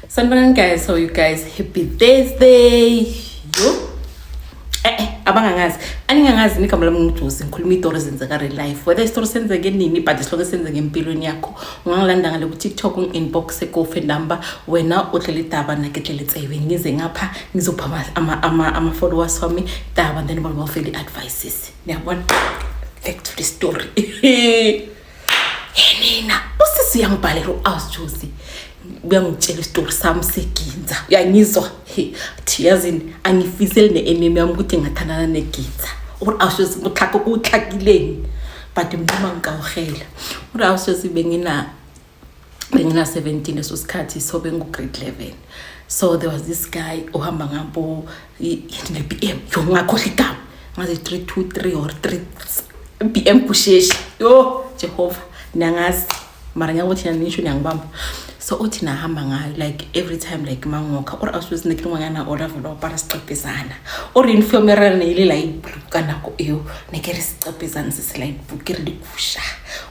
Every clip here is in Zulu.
Sanibonani guys, how are you guys? Happy Thursday. Yo. Abangangazi. Aningangazi igama lami nguJosi, ngikhuluma izitori ezenzeka real life. Whether isitori senzeke nini but isihloko senzeke empilweni yakho. Ungangilanda ngale ku TikTok ungi-inbox kofe number wena o tle le taba nna ke tle le tsebe ngize ngapha ngizopha ama followers wami taba and then bona ba fe di-advices. Niyabona? Back to the story. Nina, usisi uyangibhalela u-Awujosi. Uyangitshela isitori sami seginza. Uyangizwa? He, thi yazini angifiseli ne-enemy yami ukuthi ngingathandana neginza. Uri Awujosi motlhako ko tlhakileng. But mnuma ngikawugela. Uri Awujosi bengina 17 leso sikhathi, so bengu grade 11. So there was this guy ohamba ngabo le BM. Yo, ngakhohlwa igama. Ngazi 323 or 3 BM kusheshi. Yo, Jehova, niyangazi. Mara ngiyakuthi nisho niyangibamba. So uthi nahamba ngayo like every time like mangokha or awusuze ne ke ngwanyana o la vele apara seqepezana o re uniform ya rena ne ile light blue ka nako eo ne ke re seqepezana se se light blue ke re dikusha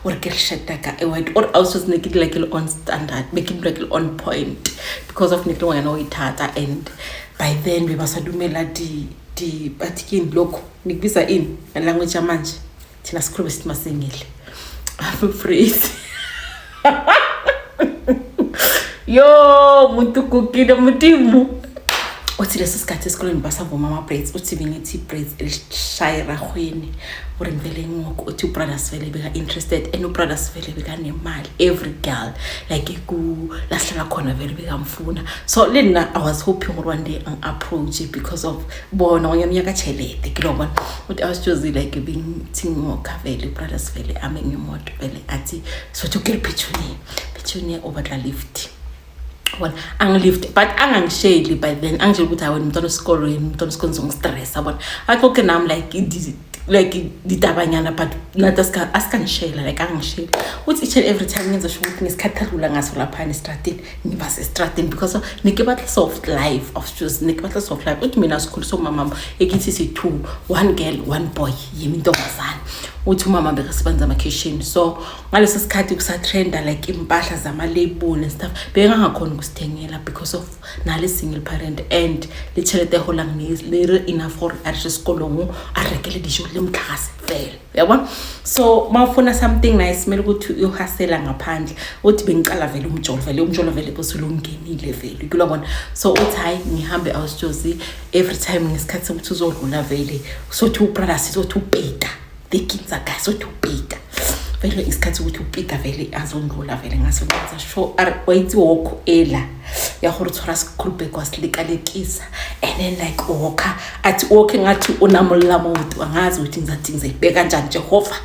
o re ke re shata ka e white or awusuze ne ke dula ke le on standard be ke dula ke le on point because of ne ke ngwanyana o ithata. And by then be ba sa dumela di bathi kini lokho nikubiza ini language yamanje thina sikhulume sithi masengile phrase. Yo, muntu kukile Modimo. Uthi leso sikhathi esikolweni basavuma ama-braids. Uthi bengithi i-braids elishaye erahweni uri ngivele ngoko. Uthi ubrothers vele beka-interested and ubrothers vele bekanemali, every girl like ku la sihlala khona vele bekamfuna. So le nna I was hoping gore one day ang-approach because of bona ngonyana unyaka tšhelete ke lo bona. Uthi awusjozi like bengithi ngokha vele ubrothers vele ame ngemoto vele athi sothi ukele Petunia, Petunia o batla lift bona angilift but angangisheli. By then angitshela ukuthi hayi wena umntwana esikolweni, umntwana esikolweni zongistress yabona. Athi okay nami like ditabanyana but nathi asikangishela like angisheli. Uthi each and every time ngenza sure ukuthi ngesikhathi adlula ngaso laphana estratini ngiba sestratini because ne ke batla soft life of just ne ke batla soft life. Uthi mina sikhuliswa umama ekithi si-two, one girl, one boy, yimi intombazane. Uthi umama bekasebenza amakhishini, so ngaleso sikhathi kusatrenda like impahla zama-label and stuff bekangakhoni ukusithengela because of nale single parent and le tšhelete e golang ne re enough gore a re sekolong a rekele dijo le motlakase fela uyabona. So mawufuna something nice kumele ukuthi uyohasela ngaphandle. Uthi bengicala vele umjolo vele umjolo vele bosulungenile vele kulabona. So uthi hayi ngihambe awusjozi every time ngesikhathi sokuthi uzodlula vele sothi ubrother sizothi upeta the kinza guy sothi upeta vele isikhathi sokuthi upita vele azondlula vele ngaso ngenza sure wa itse walk ela ya gore tshwara sekhulubek wa se lekalekisa and then like walker athi walk ngathi unamolla maoto. Angazi ukuthi ngizathi ngizayibeka kanjani Jehova.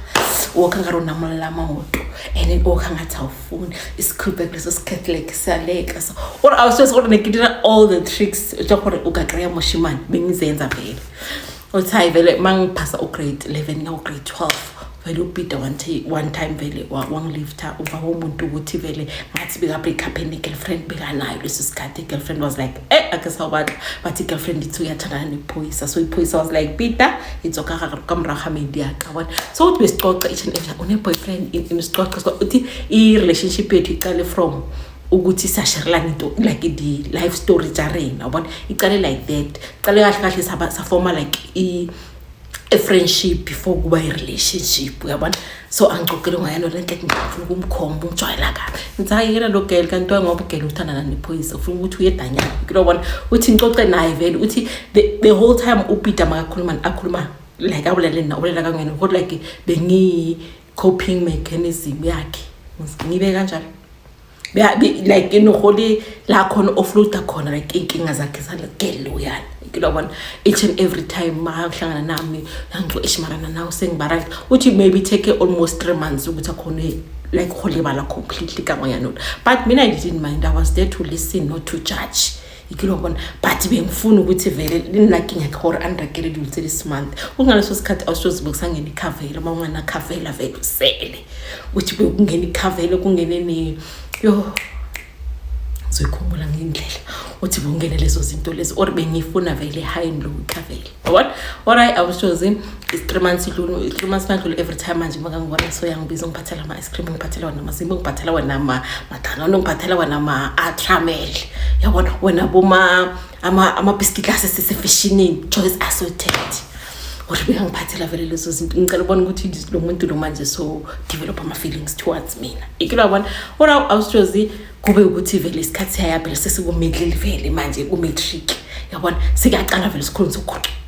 Walker ngare unamolla maoto and then walker ngathi awufuni isikhulubek leso sikhathi like siyaleka. So or awusese gore ne ke dira all the tricks tsa gore o ka kry-a moshimane bengizenza vele. Uthi hayi vele mangiphasa ugrade 11 nga ugrade 12 vele uPeter one time vele wangilifta uva umuntu ukuthi vele ngathi beka break up ne-girlfriend bekanayo leso sikhathi. I-girlfriend was like ake sawubatla but i-girlfriend ithi uyathandana nephoyisa. So iphoyisa was like, "Peter itswa ka morago ga medi yaka bona." So uthi besicoca each and every une-boyfriend in sicoca. So uthi i-relationship yethu icale from ukuthi siyasherelana into like di-life story tsa rena wa bona. Icale like that, icale kahle kahle safoma like i-friendship before kuba i-relationship uyabona. So angicocele ngayalo le nto ngifuna ukumkhomba ungijwayela kabi. Ngithi hayi yena lo girl kanti ngoba ugirl uthandana nephoyisa ufuna ukuthi uye edanyana kulobona. Uthi ngicoce naye vele. Uthi the whole time uPeter makakhuluma akhuluma like abulale na ubulela kangena kodwa like bengiyi coping mechanism yakhe ngibe kanjalo like inoholi la khona offloada khona like inkinga zakhe zale loyana kulobona. Each and every time makahlangana nami yangithi eshimarana nawe sengiba right. Uthi maybe take almost 3 months ukuthi akhone like go lebala completely ka ngwanyana. But mina I didn't mind. I was there to listen, not to judge ikilobona. But bengifuna ukuthi vele nina kinga gore a nrekele dilo tse this month. Kungaleso sikhathi awusoze bekusangena ikhavela uma unganakhavela vele usele. Uthi bekungena ikhavela kungene ne yo Ngizoyikhumbula ngendlela uthi bungene lezo zinto lezo or bengifuna vele high and low vele, yabona. Alright, awushozi, it's 3 months idlule, 3 months madlule. Every time manje makangibona so yangibiza, ngiphathela ama-ice cream, ngiphathela wena amazimba, ngiphathela wena madanone, ngiphathela wena ama-Artramel, yabona, wena boma amabhiskiti asesefeshinini, Choice Assorted. Uri bekangiphathela vele lezo zinto. Ngicela ubona ukuthi lo muntu lo manje so develop ama-feelings towards mina, ikilo, yabona. Ora awushozi, kube ukuthi vele isikhathi siyaya phela, sesiku-middle vele manje, ku-matric, yabona, sikuyaqala vele isikhulu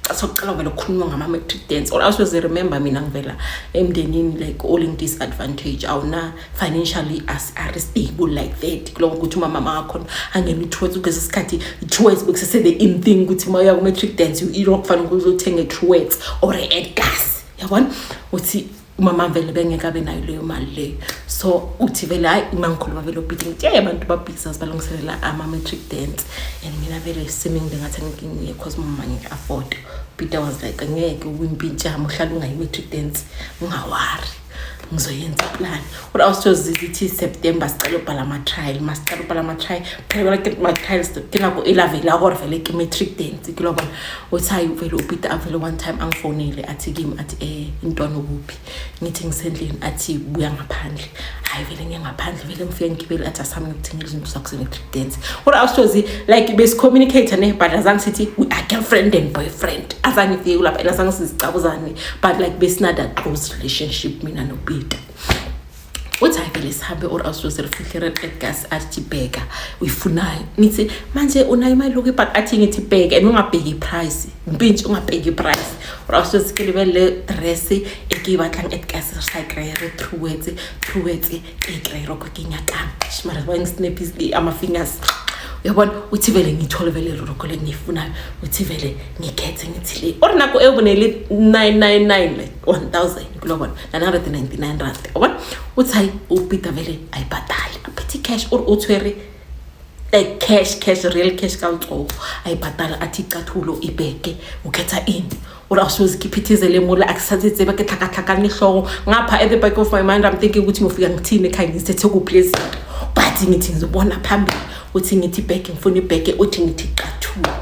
sokuqala vele ukukhulunywa ngama-matric dance. Or awushozi, remember mina ngivela emndenini like all in disadvantage, awuna financially as are stable like that, kuloko ukuthi umama makakhona angena i-Truworths. Kulesi sikhathi i-Truworths bekusese the in thing, ukuthi uma uya ku-matric dance kufanele ukuthi uthenge Truworths or e-Edgars, yabona. Uthi umama vele bengeke abe nayo leyo mali leyo, so uthi vele hayi, uma ngikhuluma vele ubhithi, ngithi hey, abantu babhizi balungiselela ama-matric dance and mina vele siming ngathi angeke ngiye cause mama ngeke afford. Peter was like, "Angeke uyimpintshama uhlala ungayi matric dance, unga-worry, ngizoyenza iplan." Kodwa awusithozi zithi September sicela ubhala ama-trial, masicela ubhala ama-trial phela ke ma-trials ke nako e la vele gore vele ke matric dance ke lo bona. Uthi hayi, vele uPeter avele one time angifonele, athi kimi, athi intwana ukuphi? Ngithi ngisendlini. Athi buya ngaphandle. Hayi vele ngiye ngaphandle, vele ngifike ngigibele, athi asami ngikuthengela izinto zakho ze-matric dance. Kodwa awusithozi, like besi-communicate ne, but azange sithi we are girlfriend and boyfriend, azange ifike kulapha and azange sizicabuzane, but like besina that close relationship mina noPeter. Uthi hayi vele sihambe, or awusoze rifihle re Edgars. Athi bheka uyifunayo. Ngithi manje unayo imali lokhu? But athi ngithi bheka and ungabheki i-price, mpintshi, ungabheki i-price. Or awusoze ke lebelele dress e ke e batlang Edgars, re sa kry re Truworths, Truworths ke e kry roko ke nyakang mara ba ngi-snap ama-fingers, uyabona. Uthi vele ngithole vele roko le ngiyifunayo. Uthi vele ngikhethe, ngithi le or nako eo bonele 999, like 1000 kulobona, R999, yabona. Uthi hayi, uPeter vele ayibhadali, aphethe cash or o tshwere like cash, cash, real cash ka letsogo, ayibhatala. Athi icathulo, ibheke, ukhetha ini? Ore awusoze ngiphithizele mola, akusathi tseba ke tlhakatlhakane hloko ngapha. At the back of my mind I'm thinking ukuthi ngofika ngithini ekhaya, ngizithethe kuphi lezi zinto, but ngithi ngizobona phambili. Uthi ngithi ibheke, ngifuna ibheke. Uthi ngithi cathulo.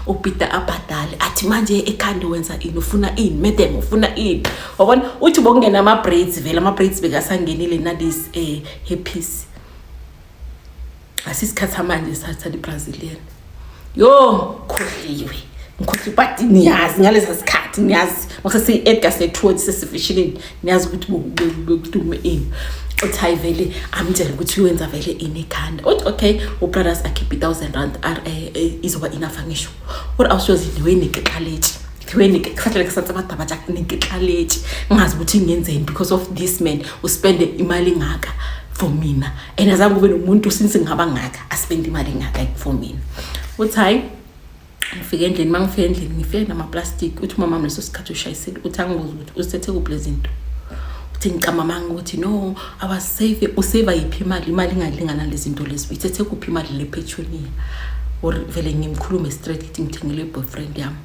uPeter abhadale, athi manje ekhanda wenza ini? Ufuna ini madam? Ufuna ini? Wabona, uthi bokungena ama-braids vele, ama-braids bekasangenile nalesi hairpiece, asisikhathi samanje sathatha i-Brazilian. Yo, ngikhohliwe, ngikhohliwe, but niyazi ngalesa sikhathi, niyazi makasese-Edgar se-Truworths sesifishinini, niyazi ukuthi bekudume ini. Uthi hayi vele amtshele ukuthi uyenza vele ini ekhanda. Uthi okay, ubrothers akhiphe R1000, izoba enough angisho. Uri awushozi ndiweni ke tlaletše, ndiweni ke kusahlele ke sa tseba taba tša ne ke tlaletše, ngingazi ukuthi ngiyenzeni because of this man uspende imali engaka for mina and azange kube nomuntu since ngingaba ngaka aspende imali engaka for mina. Uthi hayi, ngifike endlini, uma ngifike endlini ngifike nama-plastic. Uthi umama leso sikhathi ushayisile. Uthi angibuza ukuthi usithethe kuphi lezi zinto. Uthi ngicamamanga ukuthi no, awasave, usave yiphi imali? Imali ingalingana lezi zinto lezi, uyithethe kuphi imali le petunia? Or vele ngimkhulume straight, ngithi ngithengele i-boyfriend yami.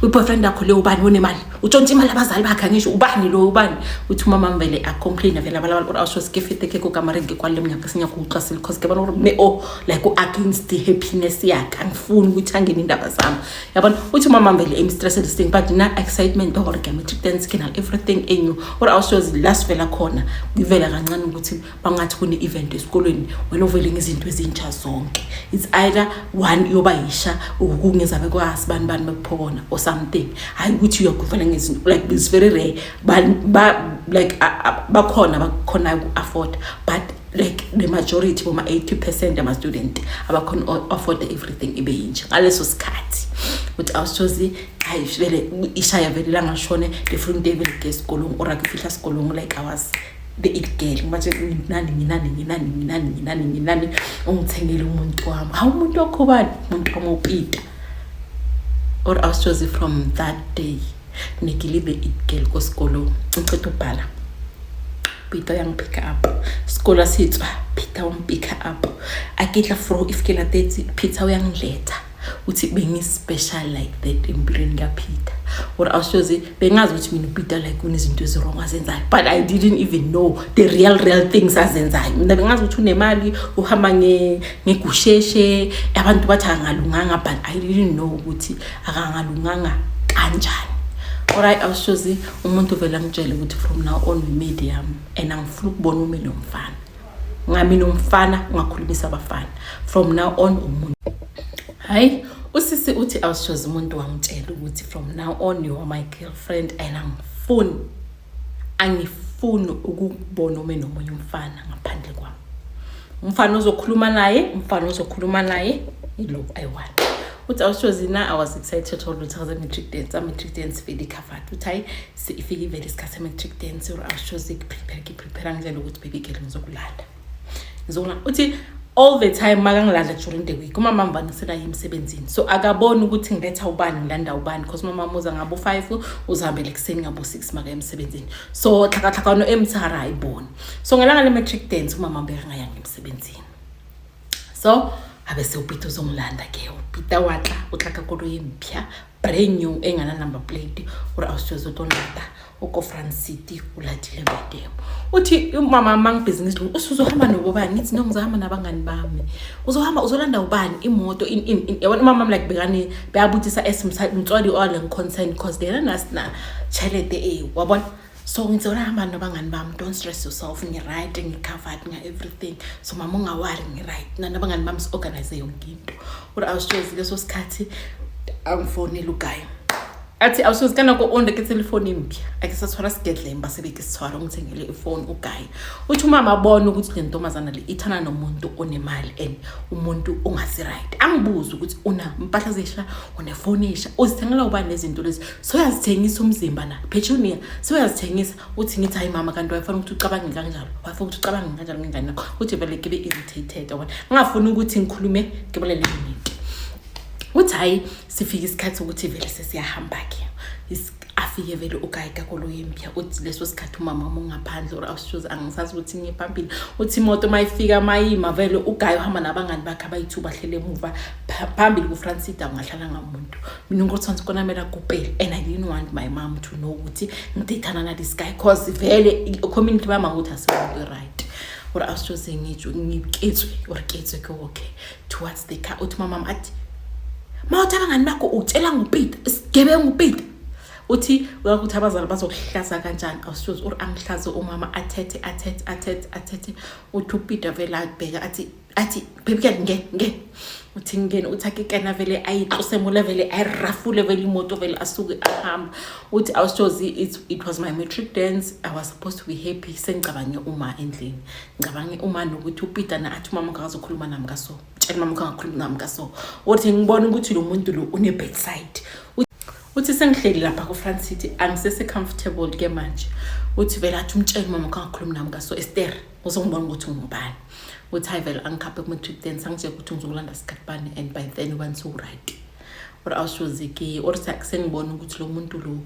I-boyfriend yakho leyo ubani onemali? Utshontsha imali abazali bakhe angisho, ubani lo, ubani? Uthi umama vele acomplain vele abalabala gore awusho ke fete ke ko kamareng, ke kwalle monyaka ke senya go utlwa sele cause ke bona gore mme o like u-against the happiness yakhe, angifuni ukuthi angene indaba zami, yabona. Uthi umama vele emstress this thing, but na excitement gore ke matric dance, ke na everything enyu. Or awusho la sivela khona kuvela kancane ukuthi bangathi kune-event esikolweni, wena uvele ngezinto ezintsha zonke. It's either one yoba yisha ukungezabe kwasibani bani bekuphokona or something, hayi ukuthi uyakuvela ngezinto like it's very rare ba, ba like bakhona bakhona ku-afford, but like the majority, boma 80% ama-student abakhona afford everything ibe yintsha ngaleso sikhathi. Uthi awusithozi hayi vele ishaya vele langashone the following day vele ke esikolong ora ke fihla sekolong, like I was the it girl manje, nginani, nginani, nginani, nginani, nginani, nginani, ungithengele umuntu wami. Hawu, umuntu wakho bani? Umuntu wami uPeter. Or awusithozi, from that day ne ke le the it girl ko sekolong. Ngiceda ubhala, Peter uyangipick up, sekolo se tswa, Peter ungipicka up, a ke tla fro if ke latetse, Peter uyangiletha. Uthi bengi-special like that empilweni kaPeter. Or awushozi bengazi ukuthi mina uPeter like unezinto ezi-wrong azenzayo, but I didn't even know the real real things azenzayo. Mina bengazi ukuthi unemali, uhamba ngegusheshe, abantu bathi akangalunganga, but I didn't know ukuthi akangalunganga kanjani. Alright, awushozi umuntu vele angitshele ukuthi from now on we medium and angifuni ukubona ume nomfana, ngami nomfana, ungakhulumisa abafana from now on. Umuntu, hayi, usisi uthi awushozi umuntu wangitshela ukuthi from now on you are my girlfriend and angifuni ukubona ume nomunye umfana ngaphandle kwami. Umfana ozokhuluma naye, umfana ozokhuluma naye ilo ayi-one. Uthi awushozi na I was excited all ukuthi matric dance, matric dance vele covered. Uthi hayi, ifike vele isikhathi se-matric dance. Or awushozi ngiprepare, ngiprepare, ngitshela ukuthi baby girl, ngizokulanda, ngizokulanda. Uthi all the time makangilanda during the week, umama mvanisela emsebenzini, so akaboni ukuthi ngiletha ubani, ngilanda ubani, because umama uza ngabo 5, uzihambele ekuseni ngabo 6 maka emsebenzini, so tlhakatlhakano emthara ayiboni. So ngelanga le-matric dance umama bekangayanga emsebenzini, so abe sewuPeter uzongilanda ke. UPeter watla, utla ka koloi e mpšha, brand new, engana number plate. Gore awusitshweze utonlata uko Front City, uladile madam. Uthi umama mangibhizinisi lo usuzohamba nobobani? Ngithi no, ngizohamba nabangani bami. Uzohamba uzolanda ubani imoto in yabona umama like bekane beyabuthisa as mtswadi o leng concern because yena nasina tšhelete eo, wabona. So ngizohamba nabangani bami, don't stress yourself, ngi-right, ngi-covered nga-everything, so mama unga-worry, ngi-right nabangani bami, si-organize yonke into. Uri awushozi leso sikhathi angifonele ugayi, athi awushozi ka nako o nreketse le phone e mpšha, a ke sa tshwara segedleng ba sebe ke se tshwara, ungithengele ifoni ugayi. Uthi umama abone ukuthi le ntombazana le ithana nomuntu onemali and umuntu ongasi-right. Angibuze ukuthi una mpahla zisha, unefoni esha, uzithengela ubani lezinto lezi? So uyazithengisa umzimba na Petunia, so uyazithengisa. Uthi ngithi hayi mama, kanti wayefuna ukuthi ucabange kanjalo, wayefuna ukuthi ucabange kanjalo ngengane yakho. Uthi vele ke be irritated, yabona, ngingafuni ukuthi ngikhulume, ke bolele nnete. Uthi hayi, sifike isikhathi sokuthi vele sesiyahamba-ke. Afike vele ugayi kakoloi empya. Uthi leso sikhathi umama wami ungaphandle. Or awushozi angisazi ukuthi ngiye phambili. Uthi imoto mayifika, mayima, vele ugayi uhamba nabangani bakhe abayi-two, bahlele emuva. Phambili ku-front seat awungahlala ngamuntu. Mina ngothansi konamela kupele and I didn't want my mom to know ukuthi ngideyithana na this guy, cause vele i-community bama ukuthi asimuntu right. Or awushoze ngitsho ngiketswe or ketswe ke, okay, towards the car. Uthi mama athi mawuthi abangani bakho utshela nguPeter, isigebengu uPeter. Uthi uyakuthi abazali bazokuhlaza kanjani? Awushozi or angihlaze umama, athethe, athethe, athethe, athethe. Uthi uPeter vele abheka, athi baby girl, nge nge. Uthi ngene, uthi akekena vele ayixosemule, vele ayirafule vele imoto, vele asuke ahamba. Uthi awushozi it was my matric dance, I was supposed to be happy. Sengicabange uma endlini, ngicabange uma nokuthi uPeter na athi umama ngakazokhuluma nami kaso, tshela mama kangakhulumi nami kaso. Uthi ngibona ukuthi lo muntu lo une-bad side. Uthi sengihleli lapha ku-front seat, angisese-comfortable ke manje. Uthi vele athi umtshele umama kangakhulumi nami kaso, Esther, uzongibona ukuthi ungubani. Uthi hayi, vele angikhaphe ku-matric dance, angitshela ukuthi ngizokulanda sikhathi bani and by then once u-right. Or awushozi ke or sengibona ukuthi lo muntu lo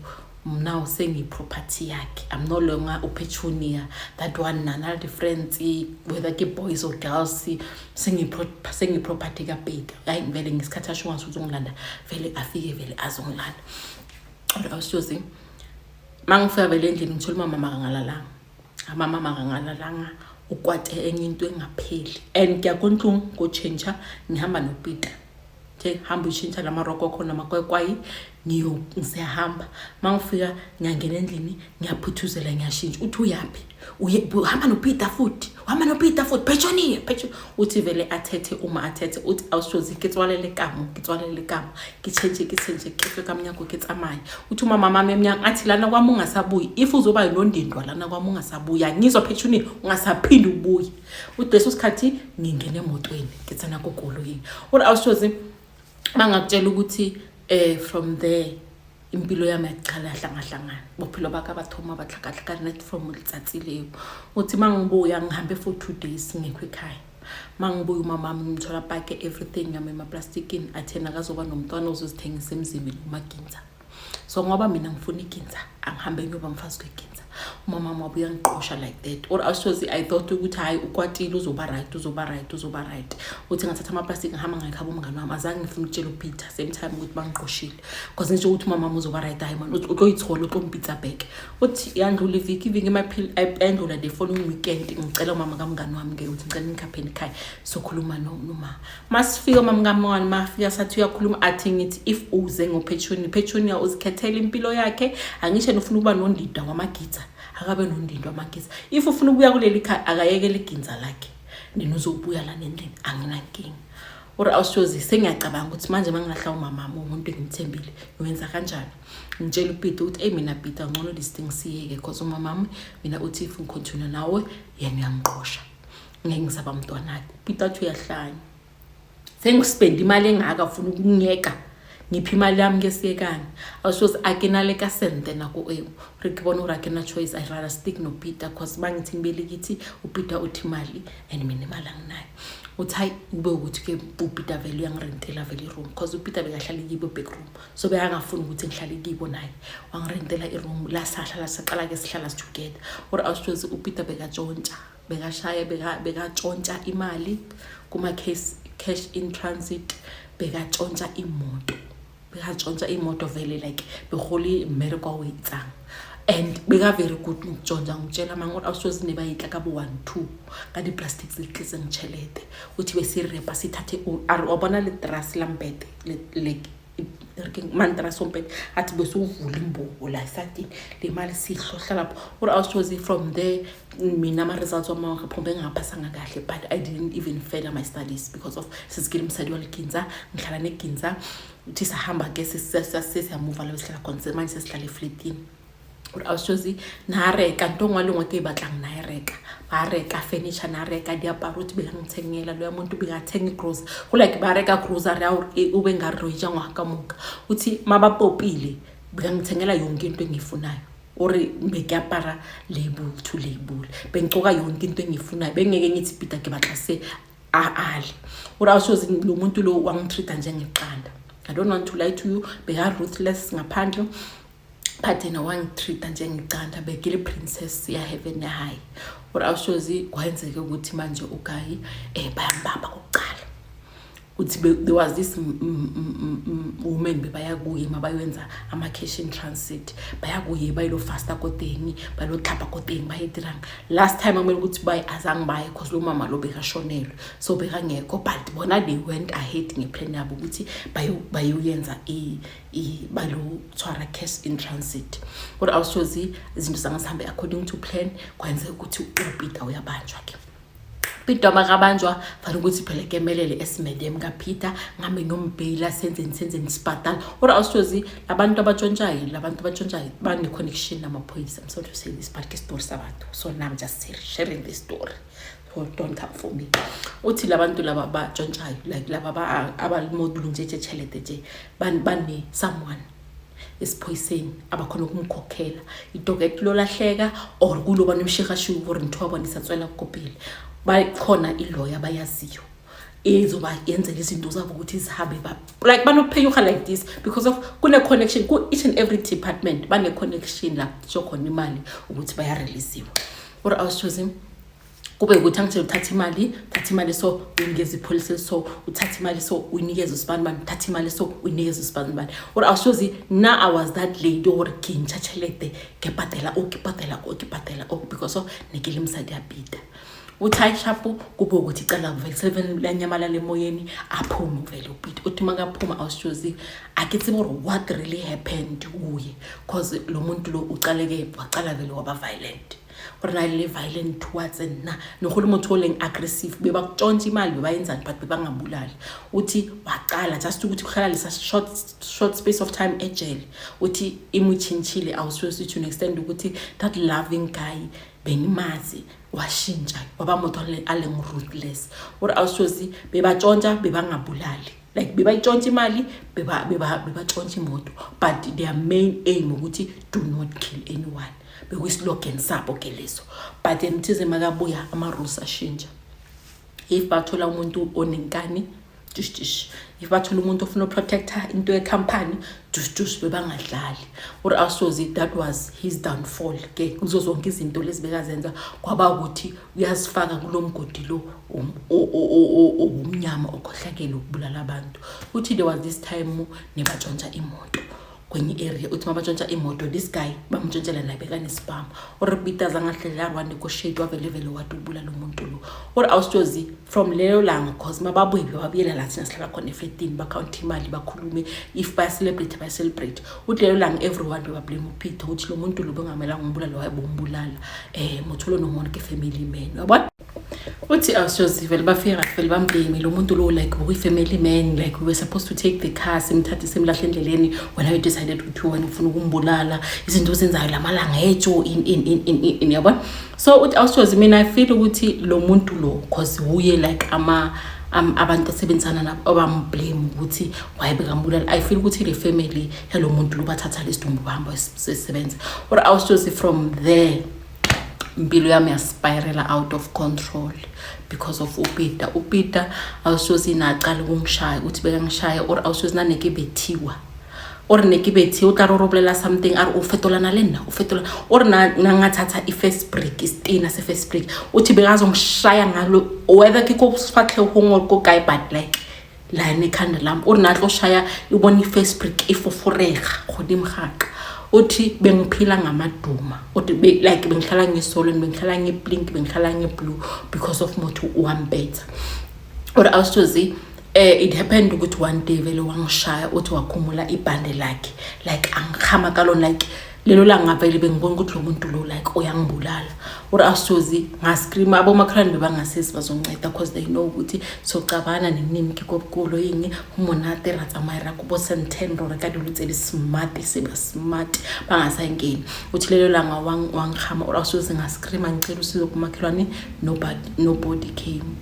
now sengiyi-property yakhe. I'm no longer uPetunia that one nana difference whether ke boys or girls, sengiyi-property kaPeter. Hayi vele ngesikhathi asho ngathi uzongilanda, vele afike, vele azongilanda. Or awushozi mangifika vele endlini, ngithola umama makangalalanga, amama makangalalanga, ukwate enye into engapheli. And ngiyakontlung kotshentsha, ngihamba noPeter nje, hamba ushintsha lamaroko khona amakwekwayi, ngiyo ngisiyahamba. Mangifika ngiyangena endlini, ngiyaphuthuzela, ngiyashintsha. Uthi uyaphi? Uye uhamba noPeter futhi, uhamba noPeter futhi, Petunia, Petunia. Uthi vele athethe uma athethe. Uthi awushozi ke tswalele kamo, ke tswalele kamo, ke tshentshe, ke tshentshe, ke tswe ka mnyango, ke tsamaye. Uthi umama mami emnyango athi lana kwami ungasabuyi, if uzoba yinondindwa lana kwami ungasabuyi, angizwa Petunia, ungasaphindi ubuye. Uthi leso sikhathi ngingena emotweni, ke tsena kokoloyini. Uthi awushozi mangakutshela ukuthi from there impilo yami yaqala yahlangahlangana, bophelo baka ba thoma ba tlhakatlhakana from letsatsi leo. Uthi mangibuya, ngihambe for 2 days ngekho ekhaya, mangibuya umama wami ngimthola pake everything yami emaplastikini, athena akazoba nomntwana ozozithengisa emzimini umaginza. So ngoba mina ngifuna iginza, angihambe ngiyoba mfazi kweginza. Umama wami wabuya ngiqosha like that. Or awushozi, I thought ukuthi hhayi, ukwatile, uzoba right, uzoba right, uzoba right. Uthi ngathatha amaplastiki, ngihamba ngayikhaba umngane wami. Azange ngifuna ukutshela uPeter same time ukuthi bangiqoshile, because ngisho ukuthi umama wami uzoba right. Hayi man, utoyithola, utompitsa back. Uthi yandlula iviki, iviki yandlula. The following weekend ngicela umama kamngane wami-ke ukuthi ngicela ngikhapheni ekhaya, sokhuluma noma masifika umama kamngane. Mafika sathi uyakhuluma, athi ngithi if uze ngoPetunia, Petunia uzikhethela impilo yakhe. Angisho ufuna ukuba nondida wamagitha, akabe nondindwa wamagitha. If ufuna ukubuya kuleli khaya, akayekele iginza lakhe, nina uzobuya lana endlini, anginankinga. Or awushozi, sengiyacabanga ukuthi manje uma ngilahla umamami, umuntu engimthembile, ngiwenza kanjani? Ngitshela uPeter ukuthi, "Eyi mina Peter, ngcono this thing siyeke, cause umamami mina uthi if ngicontinue nawe, yena uyangiqosha, ngeke ngisaba mntwanakhe." UPeter athi uyahlanya, sengispende imali engaka, ufuna ukungiyeka? Ngiphi imali yami ke, siyekani. Awushozi, a ke na le ka sente nako eo re ke bona gore a ke na choice, I rather stick noPeter, cause bangithi ngibele kithi uPeter uthi imali and mina imali anginayo. Uthi hayi, kube ukuthi-ke uPeter vele uyangirentela vele i-room, cause uPeter bekahlala kibo back room, so bekangafuni ukuthi ngihlale kibo naye. Wangirentela i-room la, sahlala, saqala-ke sihlala together. Or awushozi, uPeter bekatshontsha, bekashaya, bekatshontsha imali kuma-case cash in transit, bekatshontsha imoto, bekatshontsha imoto vele, like begole mmereko a o etsang, and beka very good ngokutshontsha. Ngitshela manga gore awushozi, ne ba etla ka bo one two ka di-plastic tse di tletseng tšhelete. Uthi besirepa, sithathe, a re wa bona le trase la mbete, like mantrasi wombhede, athi bese uvula imbobo la esatini, le mali sihlohla lapho. Uri awushozi, from there mina ama-results wami wangapho bengingaphasanga kahle, but I didn't even further my studies because of sesikile umsadi waliginza, ngihlala neginza. Uthi sahamba-ke, sesiyamuva la besihlala khona, manje sesihlala efletini. Gore awushozi, na reka nto nngwe le nngwe ke e batlang, na e reka, ba reka furniture, na reka diaparo. Uthi bekangithengela loya muntu, bekathenga igrocery go, like ba reka grocery ya gore ube ngare ro ja ngwaga ka moka. Uthi mabapopile, bekangithengela yonke into engiyifunayo, ore bekiapara label to label, bengicoka yonke into engiyifunayo, bengeke ngithi, "Peter, ke batla se," ale. Ore awushozi, lo muntu lo wangitreat njengeqanda. I don't want to lie to you, beka-ruthless ngaphandle, but yena wangitreat njengecanda, bekile princess ya heaven ya high. Ore awushozi, kwenzeke ukuthi manje ugayi bayambamba kokuqala. Uthi there was this woman bebaya kuye mabayenza ama-cash in transit, baya kuye bayilo fasta ko teng, bayilo tlhapa ko teng, baye dirang. Last time akumele ukuthi baye, azange baye, cause lo mama lo bekashonelwe, so bekangekho, but bona they went ahead ngeplan yabo ukuthi bayoyenza balo tshwara cash in transit. Kodwa awushozi, izinto zangazihambe according to plan. Kwenzeka ukuthi uPeter uyabanjwa ke. Peter makabanjwa, fanele ukuthi phela kemelele esimedem kaPeter, ngihambe ngiyombheyila, senzeni, senzeni, sibhadala. Kodwa awushozi, labantu abatshontshayo, labantu abatshontshayo bane-connection namaphoyisa. I'm sorry to say this, but ke story sabantu, so now I'm just sharing the story, so don't come for me. Uthi labantu laba batshontshayo, like laba abalimodulu nje tšhelete nje, bane someone esiphoyiseni abakhona ukumkhokhela idocket lolahleka or kulo banomshikashiku gore ntho wa bona isa tswela ko pele. Bakhona iloya abayaziyo ezoba yenzela izinto zabo ukuthi zihambe, ba like banophenyuka like this because of kune-connection ku-each and every department, bane-connection la kusho khona imali ukuthi bayareleasiwa. Or awushozi, kube ukuthi angitshela, uthatha imali, uthatha imali, so uyinikeza ipholisi, so uthatha imali, so uyinikeza usibani bani, uthatha imali, so uyinikeza usibani bani. Or awushozi, na I was that lady gore ke ntšha tšhelete, ke patela o, ke patela o, ke patela o, because of ne ke le mosadi ya Peter. Uthi hayi shapo, kube ukuthi icala vele seven lanyamalala emoyeni, aphume vele uPeter. Uthi makaphuma, awushozi, a ke tsebe gore what really happened kuye, cause lo muntu lo uqaleke waqala vele waba violent, gore na le violent towards nna, ne go le motho o leng aggressive. Bebakutshontsha imali, bebayenzani, but bebangabulali. Uthi waqala just ukuthi kuhlala lesa short, short space of time ejele, uthi imutshintshile awushozi, to an extent ukuthi that loving guy bengimazi washintsha, waba motho a leng ruthless. Ore awushozi, bebatshontsha, bebangabulali, like bebayitshontsha imali, bebatshontsha imoto, but their main aim ukuthi do not kill anyone, bekuyislogan sabo ke leso. But then thize makabuya, ama-rules ashintsha. If bathola umuntu onenkani, Dush dush. If bathola umuntu ofuna uprotector into yecompany, dush dush, bebangadlali. Uri awusozi, that was his downfall ke kuzo zonke izinto lezi bekazenza, kwaba ukuthi uyazifaka kulo mgodi lo obumnyama okhohlakele ukubulala abantu. Uthi there was this time nebatshontsha imoto kwenye area. Uthi mabatshontsha imoto, this guy bamtshontshela naye bekanesibhamu. Uri Peter zangahleli wanegotiate, wavele vele wathi ubulala umuntu lo. Uri awusitozi, from lelo langa, cause mababuye babuyela la thina sihlala khona efletini, bakhawunti imali, bakhulume, if bayacelebrate bayacelebrate. Uthi lelo langa everyone bebablame uPeter, uthi lo muntu lo bengamelanga umbulala, waye bombulala motho lo nomona ke family man, uyabona. Uthi awushozi, vele bafika vele bamblame lo muntu lo, like bokuyi-family man, like we were supposed to take the car, simthathe simlahle endleleni, wena you decided ukuthi wena ufuna ukumbulala, izinto ozenzayo lamalanga etsho in in in in in, yabona. So uthi awushozi, mina I feel ukuthi lo muntu lo, cause uye like ama abantu asebenzisana nabo abamblame ukuthi why bekambulala, I feel ukuthi le family yalo muntu lo bathatha lesidumbu bahamba sesebenza. Or awushozi, from there impilo yami yaspirala out of control because of uPeter. UPeter awusozi naqala ukungishaya, uthi bekangishaya, or awusozi naneke bethiwa, or ne ke bethiwa, o tla re o bolela something, a re o fetolana le nna, o fetola, or na ngathatha i-first brick, isitina se-first brick, uthi bekazongishaya ngalo, whether ke ko sefatlhegong or ko kae, but like la ekhanda lami, uri natlo shaya ibona i-first brick ifoforega godimo gaka. Uthi bengiphila ngamaduma, uthi like bengihlala ngisolweni, bengihlala ngiblink, bengihlala ngiblue because of motho wampetha. Or awusozi, it happened ukuthi one day vele wangishaya, uthi wakhumula ibhande lakhe, like angihama kalona, like lelo langa vele bengibona ukuthi lo muntu lo like uyangibulala. Or awusozi, ngascream, abomakhelwane bebangasezi bazonceda because they know ukuthi socabana nenini ke kokolo yeng ho monate, ra tsamaya ra ko bo Sandton, ro reka dilo tse di smart, seba smart, bangasangeni. Uthi lelo langa wangihama, or awusozi, ngascreama ngicela usizo kumakhelwane, nobody came.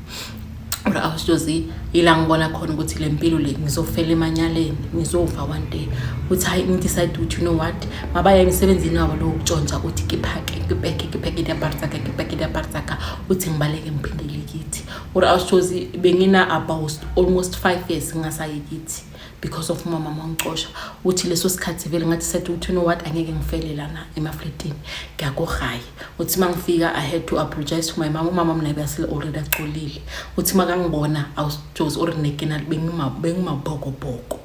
Or awusozi, ila ngibona khona ukuthi le mpilo le ngizofela emanyaleni, ngizofa one day. Uthi hayi, ngidecide ukuthi you know what, mabaya emsebenzini wabo lo wokutshontsha, uthi kiphake, kipeke, kipeke diaparo tsaka, kipeke diaparo tsaka, uthi ngibaleke ngiphindele kithi. Or awusozi, bengina about almost 5 years ngingasayi kithi because of umama wangixosha. Uthi leso sikhathi vele ngathi sathi ukuthi you know what, angeke ngifele lana emafletini, ngiyakohaya. Uthi uma ngifika I had to apologize to my mom. Umama mina besele already acolile. Uthi makangibona awujozi, or nekena bengimabhokobhoko,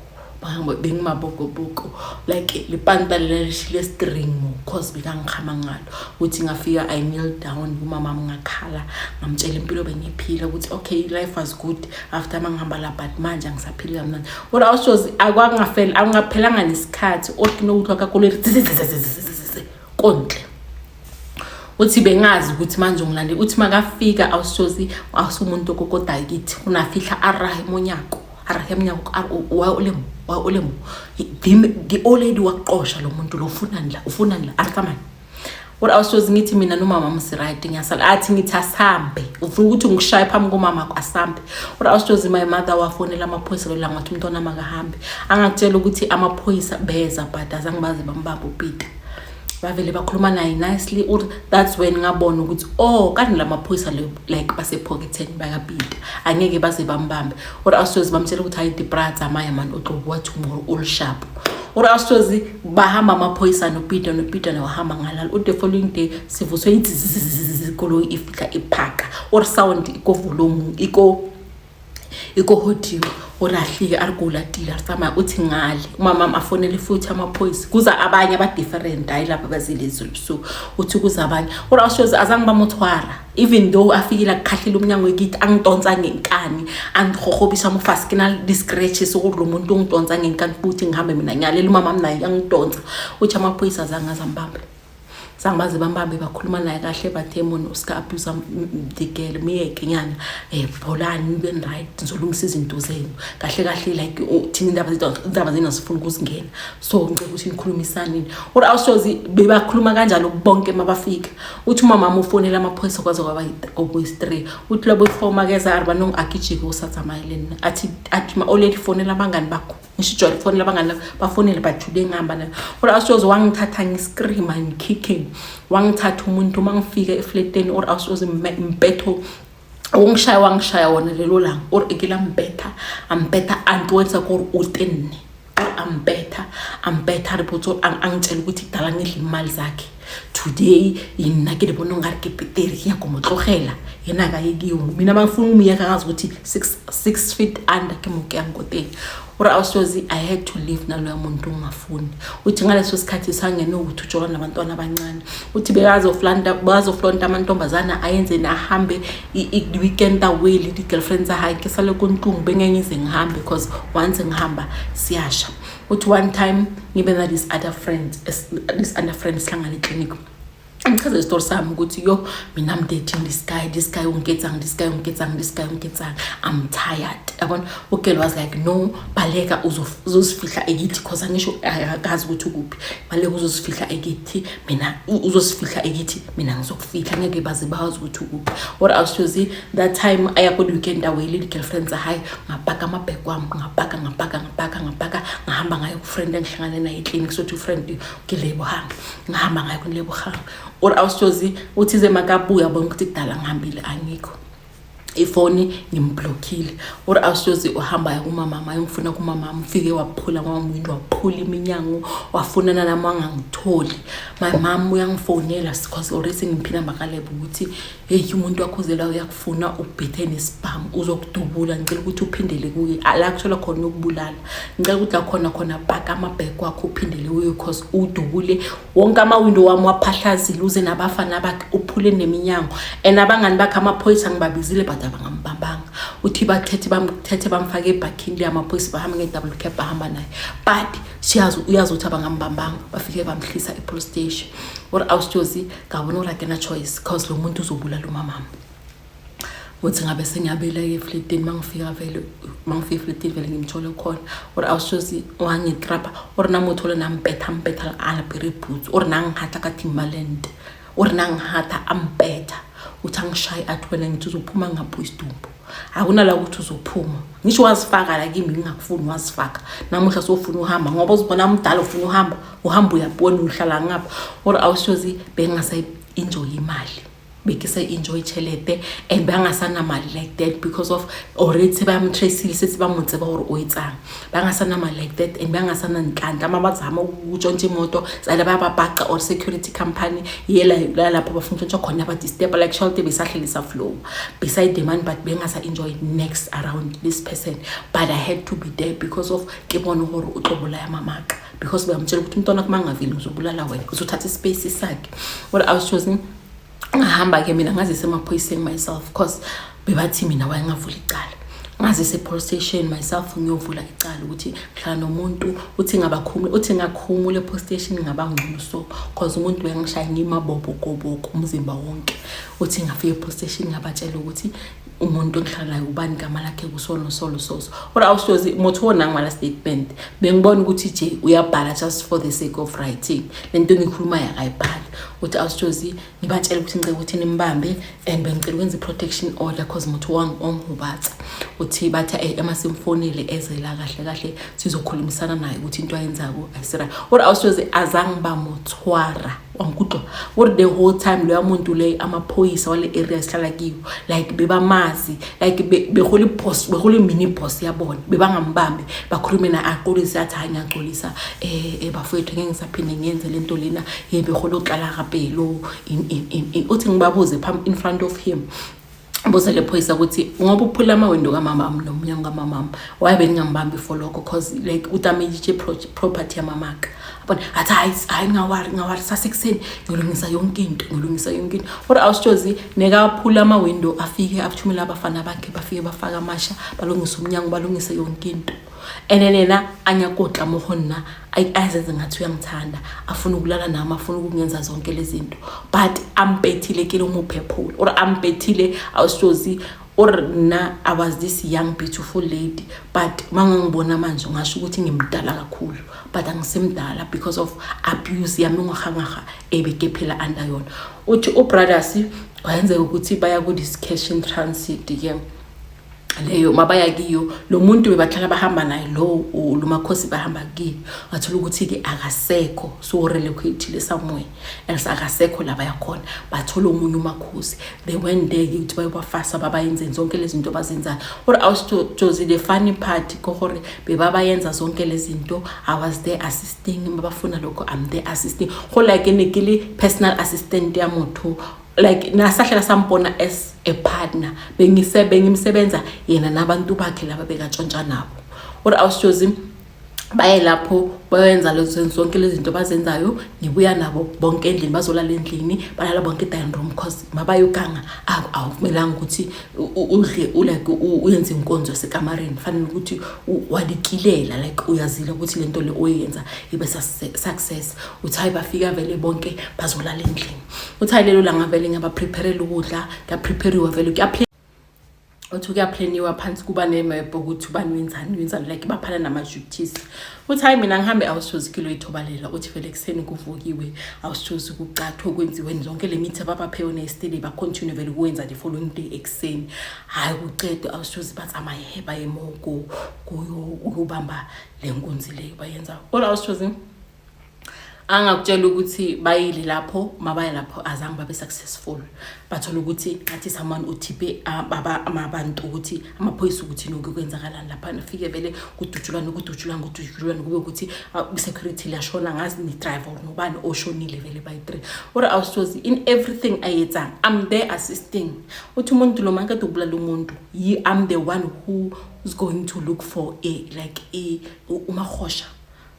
bengimabhokobhoko, like lepanta lelishile string mo, cause bekangihama ngalo. Uthi ngafika, I kneel down kumama, ngakhala, ngamtshela impilo bengiyiphila, ukuthi okay, life was good after mangihamba la, but manje angisaphili kamnandi. Kodwa awushozi, akwangafela angaphelanga nesikhathi, othi nokuthi wakakolori kontle. Uthi bengazi ukuthi manje ungilande. Uthi makafika awushozi, awusumuntu okokodayo kithi, unafihla arahe monyako, arahe mnyako, wa o le mo, wa o le mo, the old lady waqosha lo muntu lo, ufunani la, ufunani la, a re tsamaya. Uri awushozi, ngithi mina nomama msiright, ngiyasala. Athi ngithi asambe, ufuna ukuthi ngishaye phambi komama, asambe. Uri awushozi, my mother wafonela amaphoyisa lelo langa, wathi umntwana makahambe. Angakutshela ukuthi amaphoyisa beza, but azange baze bambambe uPeter, bavele bakhuluma naye nicely. Or that's when ngabona ukuthi oh, kanti la maphoyisa le like basepocketeni bakaPeter, angeke baze bambambe. Or awusozi, bamtshela ukuthi hayi, dipra, tsamaya mani, o tlo bua tomorrow, all sharp. Or awusozi, bahamba amaphoyisa noPeter, noPeter nawahamba ngalalo. The following day sivuswe ikoloyi ifika iphaka, or sound iko-volume iko hodimo. Urahlike a re ko latile, a re tsamaya. Uthi ngale umama afonele futhi amaphoyisa, kuza abanye aba-different, hayi lapha bazile izolo ebusuku. Uthi kuza abanye, uri awushozi, azange bamuthwara, even though afikile akukhahlela umnyango wekithi, angidonsa ngenkani, angihogobisa mofasi, ke na le di-scratches ukuthi lo muntu ungidonsa ngenkani futhi ngihambe mina ngiyalela umama naye angidonsa. Uthi amaphoyisa azange azambambe, zange baze bambambe, bakhuluma naye kahle, bathe mona usika abuse the girl, miyeke nyana, pholani, nibe right, nizolungisa izinto zenu kahle kahle, like thina indaba zethu, indaba zenu asifuni ukuzingena, so ngicela ukuthi nikhulumisanini. Or awushozi, bebakhuluma kanjalo bonke mabafika. Uthi umama ufonela amaphoyisa kwaze kwaba okuyi-3. Uthi lobo i-4 makeza a re banong agijike usatsamayeleni, athi ma-already fonela abangani bakho, ngisho ijwayele ukufonela abangani labo, bafonele bajude ngihamba nayo. Or awushozi, wangithatha ngiscream and kicking, wangithatha umuntu uma ngifika efleteni. Or awushozi, mpetho Ungishaya, wangishaya wona lelo langa. Uri ke la mpetha, a mpetha anto etsa kore o tenne. Uri ampetha, ampetha, re botse angitshela ukuthi kudala ngidla imali zakhe. Today yina ke le bona ongare ke petere, ke nyako mo tlogela. Yena akaye kiyo, mina mangifuna umyeka, ngazi ukuthi 6 feet under ke mo ke yang ko teng. Uri awusozi, I had to leave naloya muntu ungafuni. Uthi ngaleso sikhathi sangene ukuthi ujola nabantwana abancane. Uthi bekazoflonta amantombazana, ayenzeni, ahambe i-weekend away le di-girlfriend tsa hae. Ke sale ko ntlong, bengeke ngize ngihambe because once ngihamba siyasha. Uthi one time ngibe na this other friend, sihlangane eclinic, ngichaze isitori sami ukuthi yo, mina I'm dating this guy, this guy ungiketsang, this guy ungiketsang, this guy ungiketsang, I'm tired, yabona. Ugirl was like, "No, baleka, uzosifihla ekithi," 'cause angisho akazi ukuthi ukuphi. "Baleka, uzosifihla ekithi, mina uzosifihla ekithi, mina ngizokufihla, ngeke baze bazi ukuthi ukuphi." Or awushozi, that time aya ku-weekend away le girlfriend zahayi, ngapaka amabhek wami, ngapaka, ngapaka, ngapaka, ngapaka, ngahamba ngayo ku-friend engihlangane naye eclinic. Sothi ufriend kilebohang, ngahamba ngayo kunilebohang. Or awushozi, uthize makabuya bona ukuthi kudala ngihambile, angikho, ifoni ngimblockile. Or awushozi, uhamba ya kumamama, ayongifuna kumamama. Ufike waphula kwamawindi, waphula iminyango, wafunana nami, wangangitholi. My mom uyangifonela because already sengiphila makalebo ukuthi, "Hey, umuntu wakho uzela uyakufuna, ubhethe nesibhamu, uzokudubula. Ngicela ukuthi uphindele kuye la kuthola khona ukubulala. Ngicela ukuthi la khona khona paka amabhek wakho, uphindele kuye, because udubule wonke amawindo wami, waphahlazile, uze nabafana bakhe, uphule neminyango and abangani bakhe. Amaphoyisa ngibabizile but abangambambanga." Uthi bathethe, bamthethe, bamfake ebhakhini le amaphoyisa, bahamba nge-double cab, bahamba naye, but siyazi, uyazi ukuthi abangambambanga. Bafike bamhlisa e-police station. Or awusitshozi, ngabona uri akena choice 'cause lo muntu uzobulala umamama. Uthi ngabe sengiyabela-ke efletini. Uma ngifika vele, uma ngifika efletini vele ngimthole khona. Or awushozi, wangitrapa. Or nami uthole nampetha, ampetha alapere boots. Or nangihatha ka Timberland. Or nangihatha, ampetha. Uthi angishaye, athi, "Wena, ngithi uzophuma ngapho isidumbu, akunala ukuthi uzophuma. Ngisho wazifaka la kimi, ngingakufuni, wazifaka. Namuhla sofuna uhamba ngoba uzibona mdala, ufuna uhamba, uhamba uyabona uhlala ngapha." Or awushozi, bengasayi-enjoy imali, bekisa-enjoy tšhelete and bangasanamali like that because of already sebayamtracile, sethi ba mo tseba gore o etsang. Bangasanamali like that and bangasananhlanhla. Uma bazama ukutshontsha imoto, sale bayababhaqa or security company yela lapho bafuna ukutshontsha khona, badisturb like tšhelete besahleli flow beside the money, but bengasa-enjoy next around this person. But I had to be there because of ke bone gore o tlo bolaya mamaka, because bayamtshela ukuthi umntwana kuma angaveli ngizobulala wena, uzothatha ispace sakhe. Well, I was choosing, ngahamba-ke mina, ngazise emaphoyiseni myself 'cause bebathi mina wayengavula icala. Ngazise e-police station myself, ngiyovula icala ukuthi ngihlala nomuntu. Uthi ngabakhumula, uthi ngakhumula e-police station, ngaba ngcono so 'cause umuntu bengishaya ngimabobokoboko umzimba wonke. Uthi ngafika e-police station, ngabatshela ukuthi umuntu engihlala naye ubani igama lakhe, kusono solo soso. Kodwa awushozi, motho wona ngala statement bengibona ukuthi nje uyabhala just for the sake of writing. Lento engikhulumayo akayibhali. Uthi awushozi, ngibatshela ukuthi ngicela ukuthi nimbambe and bengicela ukwenza i-protection order 'cause motho wangihubatsa. Uthi bathi emasimfonile eze la, kahle kahle sizokhulumisana naye ukuthi into ayenzako ayisira. Kodwa awushozi, azange bamotshwara wangikutlwa. Uri the whole time loya muntu le, amaphoyisa wale area sihlala kiyo like bebamazi, like behola iboss, behola mini boss yabona. Bebangambambi, bakhulume na, axolise, athi, "Hayi, ngiyaxolisa, bafowethu, ngeke ngisaphinde ngiyenze lento lena, behola uqala kapelo in." Uthi ngibabuze in front of him, buza le phoyisa ukuthi ngoba uphula amawindo kamamami nomnyango kamamami, why beningambambi for lokho? 'Cause like udamage property yamamaka, yabona. Athi, "Hayi, hayi, ngawari, ngawari, sasekuseni ngiyolungisa yonke into, ngiyolungisa yonke into." Kodwa awusitshozi, nekaphula amawindo, afike athumela abafana bakhe, bafike bafaka amasha, balungise umnyango, balungise yonke into. And then yena anyakotla mo go nna, azenze ngathi uyangithanda, afuna ukulala nami, afuna ukungenza zonke lezi zinto, but ambethile ke le muphephula or ambethile. Awusitshozi, or nna I was this young beautiful lady, but mangangibona manje ngasho ukuthi ngimdala kakhulu, but angisemdala because of abuse yami ngwahangaha ebekephela under yona. Uthi ubrothers kwayenzeka ukuthi baya ku this cash in transit ke. Leyo mabaya kiyo lo muntu bebahlala bahamba naye, lo lumakhosi bahamba kiyo, wathola ukuthi-ke akasekho, so relocate somewhere else, akasekho la bayakhona. Bathola omunye umakhosi. They went there ukuthi bayobafasa, babayenzeni zonke lezi zinto abazenzayo. Or awusjozi, the funny part ke gore bebabayenza zonke lezi zinto, I was there assisting. Mabafuna lokho, I'm there assisting. Go like ne ke le personal assistant ya motho, like nasahlela sambona as a partner. Bengimsebenza yena nabantu bakhe laba bekatshontsha nabo. Or awusjozi, baye lapho bayenza lezo zonke lezi zinto bazenzayo, ngibuya nabo bonke endlini, bazolala endlini, balala bonke e-dining room, cause mabayoganga awukumelanga ukuthi udle, like uyenze inkonzo yasekamareni. Fanele ukuthi walikilela, like uyazile ukuthi lento le oyenza ibe success. Uthi hayi, bafika vele bonke bazolala endlini. Uthi hayi, lelo langa vele ngiyabaprepherela ukudla, kuyaprepariwa vele, uthi kuyaplaniwa phansi, kuba nemap ukuthi ubani wenzani, wenzani, like baphana nama-duties. Uthi hayi, mina ngihambe awushozi kilo ithobalela. Uthi vele ekuseni kuvukiwe, awushozi, kucathwe, kwenziweni zonke le mithi ababaphe yona yesterday, bacontinue vele kuwenza the following day ekuseni. Hhayi, kucedwe, awushozi, batsamaye baye mo kuyobamba le nkunzi leyo bayenza. Kodwa awushozi, angakutshela ukuthi bayile lapho, mabaya lapho azange babe successful. Bathola ukuthi ngathi someone uthiphe abantu ukuthi amaphoyisa ukuthi noku kwenzakalani lapha. Fike vele kudutshulwane, kudutshulwane, kudutshulwane, kube ukuthi security liyashona, ngazi ni-driver or nobani oshonile vele by 3. Or awushozi, in everything ayetsang, I'm there assisting. Uthi umuntu lo makade ukubulala umuntu, I'm the one who is going to look for a like a umahosha,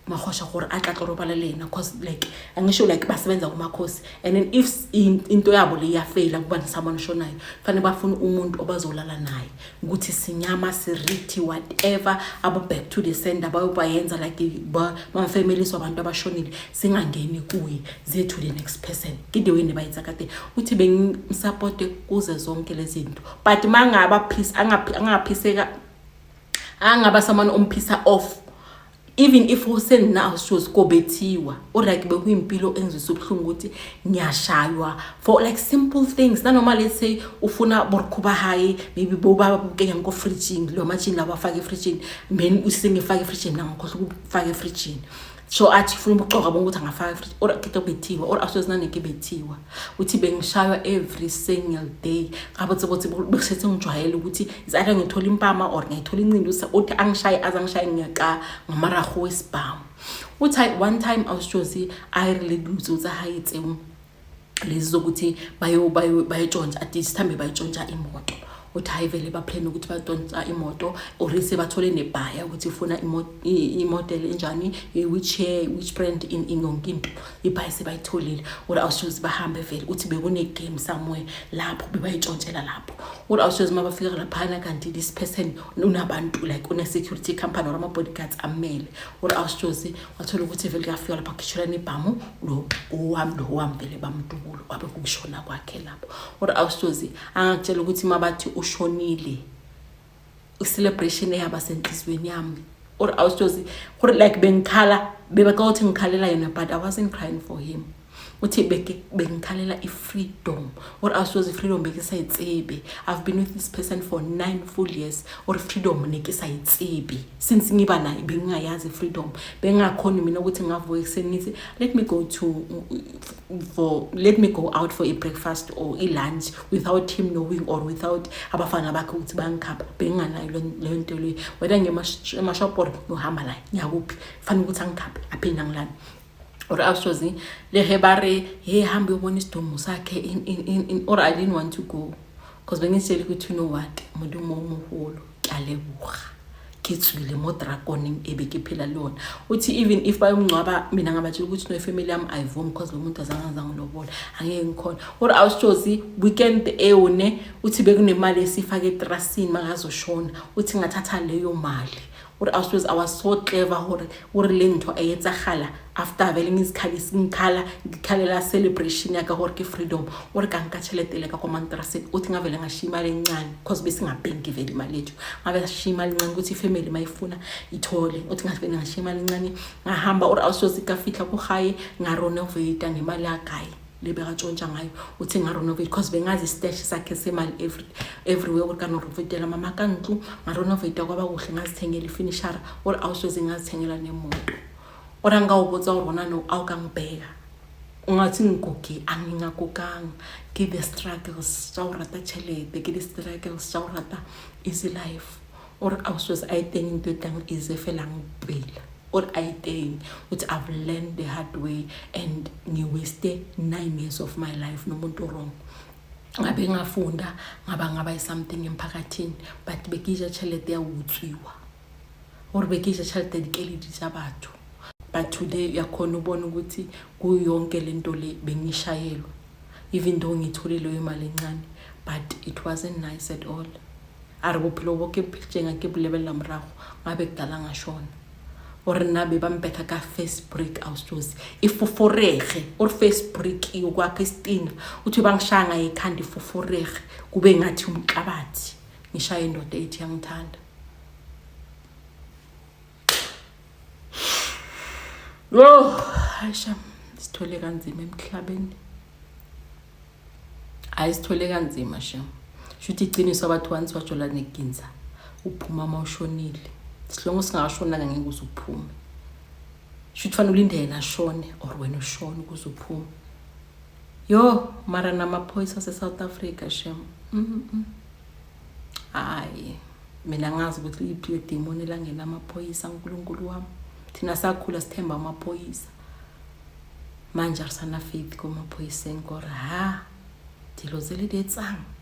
mahosha gore a tla tlo robala le yena, cause like angisho like basebenza kumakhosi, and then if into yabo le iyafeyila, kuba someone oshonayo, fanele bafune umuntu obazolala naye ukuthi sinyama sirithi whatever, abo back to the sender bayobayenza, like bamfemeliswa abantu abashonile, singangeni kuye, ziye to the next person. Ke the way nebayetsa ka teng. Uthi bengimsupporte kuze zonke lezi zinto, but mangaba peace angaphiseka, angaba someone omphisa off, even if usenawo kobethiwa. Or like bekuyimpilo engizwisa ubuhlungu ukuthi ngiyashaywa for like simple things, nanoma let's say ufuna borukhuba hayi, maybe bobaba bukenya ngikofrijini lo matshini lawa afake efrijini, then usengifake efrijini, mina ngakhohlwa ukufaka efrijini, so athi ufuna ubucoka bonke ukuthi angafaka efrijini, or ke bethiwa, or asozinaneke bethiwa. Uthi bengishaywa every single day, ngabotsebotse bekusethe ngijwayele ukuthi is either ngithola impama or ngiyayithola incindi. Uthi angishaye, aze angishaye ngiyaka ngamaraho wesibhamu. Uthi one time awusjozi a rile dilo tsa hae tseo lezi zokuthi bayotshontsha, athi sithambe bayotshontsha imoto. Uthi hayi, vele baplane ukuthi bayotshontsha imoto, or sebathole nebhaya ukuthi ufuna imodel enjani, which year, which brand, in yonke into, ibhaya sebayitholile. Or awushozi, bahambe vele. Uthi bekune-game somewhere lapho bebayitshontshela lapho. Or awushozi, uma bafika laphana, kanti this person unabantu, like une-security company or ama-bodyguards amele. Or awushozi, wathola ukuthi vele kuyafika lapha, kukhishelana ibhamu, lo owami, lo owami, vele bamdubula, wabe kukushona kwakhe lapho. Or awushozi, angakutshela ukuthi mabathi ushonile, i-celebration eyaba senhliziyweni yami, or awushozi, gore like bengikhala, bebaqala ngikhalela yena, but I wasn't crying for him. Uthi bengikhalela i-freedom. Or awushozi, freedom bekisayitsebe. I've been with this person for 9 full years, or freedom nekisayitsebe. Since ngiba naye bengingayazi freedom, bengingakhoni mina ukuthi ngavuka ekuseni ngithi let me go out for a breakfast or i-lunch without him knowing or without abafana bakhe ukuthi bangikhapha. Benginganayo leyo nto leyo, whether ngemashop or ngohamba la ngiyakuphi, fanele ukuthi angikhaphe aphinde angilani. Or awushozi, le he ba re he hambe uyobona isidumbu sakhe in, or I didn't want to go because bengitshela ukuthi, you know what, Modimo o moholo, ke a leboga ke tswile mo dragoneng ebe ke phela le yona. Uthi even if bayomngcwaba, mina ngabatshela ukuthi no, ifamily yami ayivumi because lo muntu azange azangilobola, angeke ngikhona. Or awushozi, weekend ewone, uthi bekunemali esifake etrasini makazoshona, uthi ngathatha leyo mali. Or awushozi, I was so clever hore o re le ntho e etsagala after vele ngizikhalisa, ngikhala, ngikhalela celebration yaka hore ke freedom. O re ka nka tšhelete le ka ko mantraseng. Uthi ngavele ngashiya imali encane because besingabhenki vele imali yethu, ngabe ngashiya imali encane ukuthi ifamily mayifuna ithole. Uthi ngavele ngashiya imali encane, ngahamba. Or awushozi, ka fihla ko gae, ngarenovata ngemali yagae. le bekatshontsha ngayo. Uthi ngarenovate because bengazi istash sakhe semali everywhere ukuthi kanorenovate mama ka ntlo, ngarenovate kwaba kuhle, ngazithengela ifinishara or awusoze ngazithengela nemoto. Ora ngawubotsa gore gona no a o ka ngibheka ungathi ngiguge, angingaguganga. Ke the struggles tša go rata tšhelete, ke di-struggles tša go rata easy life. Ore awusoze a e teng ntho e tlang easy felang pela, or a e teng. Uthi I've learned the hard way and ngi-waste 9 years of my life nomuntu wrong. Ngabe ngafunda ngaba ngaba something emphakathini, but bekija tšhelete ya utswiwa or bekija tšhelete ya dikeledi tša batho. But today uyakhona ubona ukuthi kuyo yonke lento le bengishayelwa, even though ngithole leyo imali encane, but it wasn't nice at all. A re bophelo bo ke phetšeng ke bo lebelela morago, ngabe kudala ngashona. Ore nna be bambetha ka face brick, awusjosi ifoforege or face brick yokwakha isitina. Uthi bangishaya ngayo ekhanda ifoforege kube ngathi umhlabathi, ngishaye indoda ethi yangithanda. Yo, ayisha, sithole kanzima emhlabeni. Hayi, sithole kanzima shem. Shuthi iqiniso abathi once wajola neginza uphuma uma ushonile. Sihlongo singashonanga ngeke uze uphume. Shuthi fanele ulinde yena ashone or wena ushone ukuze uphume. Yo, mara namaphoyisa ase-South Africa shem. Hayi, mina ngazi ukuthi liphi ledimoni elangena amaphoyisa. Unkulunkulu wami, thina sakhula sithemba amaphoyisa, manje arisana faith ko maphoyiseng kore ha dilo tse le di etsang.